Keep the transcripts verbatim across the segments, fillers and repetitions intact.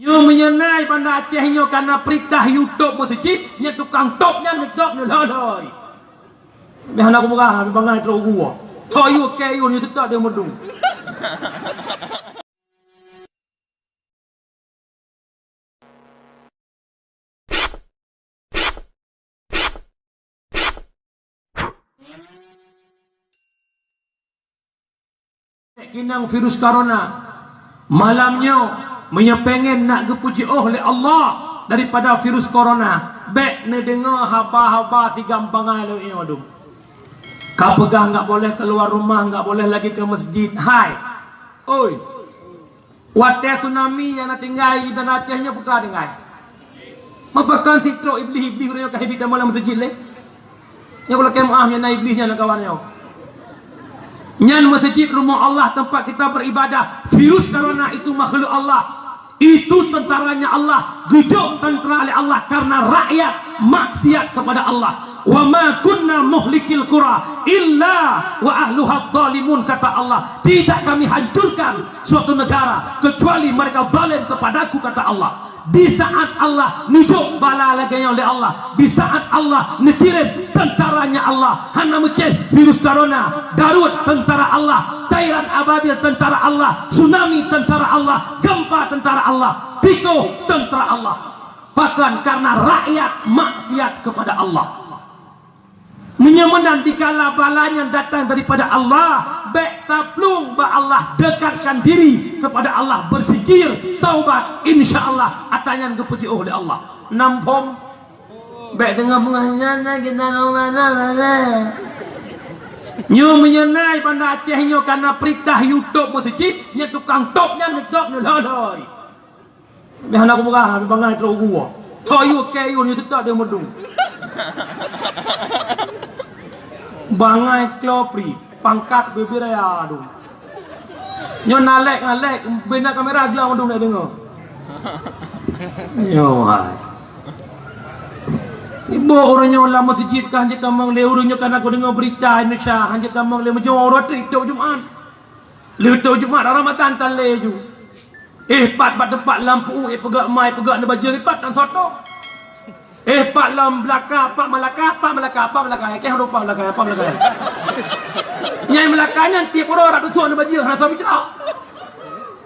Nyoe meunyoe na i Banda Aceh nyoe kana peurintah yue top meuseujid, nyan tukang top nyan neutop neulhôi-lhôi. Meuhana kupeugah, bangai trok u gua. Tho yue kée yue, yue seutôt deungon meudung. Inong virus corona. Malam nyoe, meunyoe pengen nak geupeujiôh lé Allah daripada virus corona, bék neudeungoe haba-haba si gam bangai lagée nyoe dum. Ka peugah enggak boleh keluar rumah, enggak boleh lagi ke masjid. Hai. Oi. Watée tsunami nyang na tinggai ibarat Aceh nyoe peugah tinggai. Meupakon sitrok iblih-iblih ureuëng nyang ka hibi tamong lam meuseujid lé. Nyoe kalau kém ah nyang na iblih nyan kawan nyoe. Nyan meuseujid rumoh Allah tempat kita beribadah. Virus corona itu makhluk Allah. Itu tentaranya Allah, geujok tentara oleh Allah karena rakyat maksiat kepada Allah. "Wa ma kunna muhlikil qura illa wa ahluha dhalimun," kata Allah. "Tidak kami hancurkan suatu negara kecuali mereka zalim kepadaku," kata Allah. Di saat Allah neujok bala lagée nyoe lé Allah, di saat Allah neukirém tentaranya Allah, hana meucéh virus corona, Daud tentara Allah, Tairan Ababil tentara Allah, tsunami tentara Allah, gempa tentara Allah, tikoh tentara Allah. Bahkan karena rakyat maksiat kepada Allah. Meunyoe meunan dikala bala nyan datang daripada Allah, bék taplueng bak Allah, dekatkan diri kepada Allah, berzikir, taubat, insya Allah atra nyan geupeujiôh lé Allah. Nam phom. Bék teungoh peungajian lagi dalam mana mana. Nyoe meunyoe na i Banda Aceh nyoe kana peurintah yue top meuseujid, nyan tukang top nyan neutop neulhôi-lhôi. Meuhana kupeugah, bangai trok u gua. Tho yue kée yue, yue seutôt deungon meudung. Bangai klopri, pangkat bibir ya dum. Nyoe na lek, na lek, bina kamera glang dum nak deungoe. Nyoe hai. Sibok ureuëng nyoe lam meuseujid ka hanjeuet tamong lé, ureuëng nyoe kana kudeungoe beurita Indonesia, hanjeuet tamong lé, meujeuet uroe teuk Jumat. Leuto Jumat Ramadan tan lé ju. Eh, pat bak teumpat lam pu, eh, peugah mai, peugah na bajeu, eh, pat tan soto. Eh, pat lam belaka, pat Melaka, pat Melaka, pat Melaka. Eh, keh rupa Melaka, pat Melaka. Nyai Melaka nyan tiep uroe rak dusun na bajeu, hana soe meucok.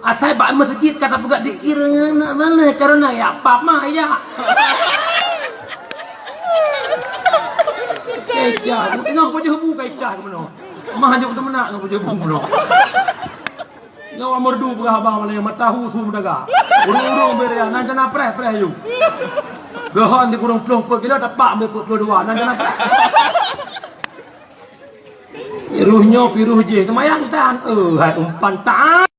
Asai bak meuseujid kata peugah dikir, nak mana corona ya, pap mah ya. Kecah, tengah pajoh bu kecah ke mana? Mah juk teumeunak ngon pajoh bu mana? Nyawa merdu peugah abang malée mata hu su meudaga. Ureuëng-ureuëng beu raya, nan jana preh-preh yu. Geuhon di kureueng ploh peuet kilo, tapak ambil peuet puluh dua, nan jana preh. Virus nyoe, virus jih, seumayang tan. Eh, hai umpan tan.